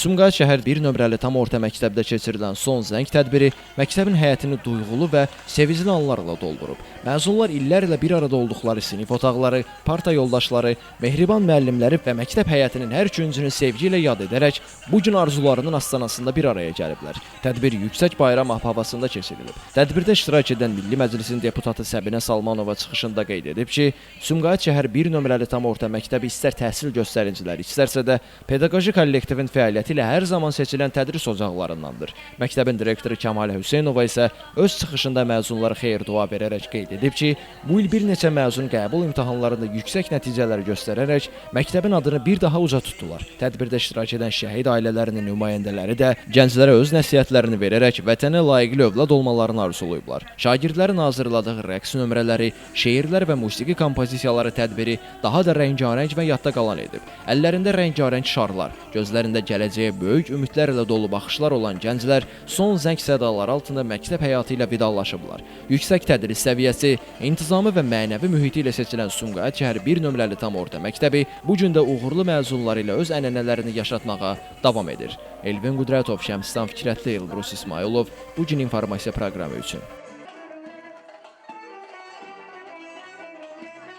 Sumqayıt şəhər 1 nömrəli tam orta məktəbdə keçirilən son zəng tədbiri məktəbin həyətini duyğulu və sevincli anlarla doldurub. Məzunlar illərlə bir arada olduqları sinif otaqları, parta yoldaşları, mehriban müəllimləri və məktəb həyətinin hər küncünü sevgi ilə yad edərək bu gün arzularının astanasında bir araya gəliblər. Tədbir yüksək bayram havasında keçirilib. Tədbirdə iştirak edən Milli Məclisin deputatı Səbinə Salmanova çıxışında qeyd edib ki, Sumqayıt şəhər 1 nömrəli tam orta məktəbi istər təhsil göstəriciləri, istərsə də pedaqoji kollektivin fəaliyyəti ilə hər zaman seçilən tədris ocaqlarındandır. Məktəbin direktoru Kəmalə Hüseynova isə öz çıxışında məzunlara xeyir-dua verərək qeyd edib ki, bu il bir neçə məzun qəbul imtahanlarında yüksək nəticələr göstərərək məktəbin adını bir daha uca tutdular. Tədbirdə iştirak edən şəhid ailələrinin nümayəndələri də gənclərə öz nəsihətlərini verərək vətənə layiqli övlad olmalarını arzulayıblar. Şagirdlərin hazırladığı rəqs nömrələri, şeirlər və musiqi kompozisiyaları tədbiri daha da rəngarəng və yadda qalan edib. Əllərində rəngarəng şarlar, gözlərində gələcəyə böyük ümidlərlə dolu baxışlar olan gənclər son zəng sədaları altında məktəb həyatı ilə vidalaşıblar. Yüksək tədris səviyyəsi, intizamı və mənəvi mühiti ilə seçilən Sumqayıt şəhər 1 nömrəli tam orta məktəbi bu gün də uğurlu məzunları ilə öz ənənələrini yaşatmağa davam edir. Elvin Qudrətov, Şəmsistan Fikrətli, Elbrus İsmayılov bu gün informasiya proqramı üçün.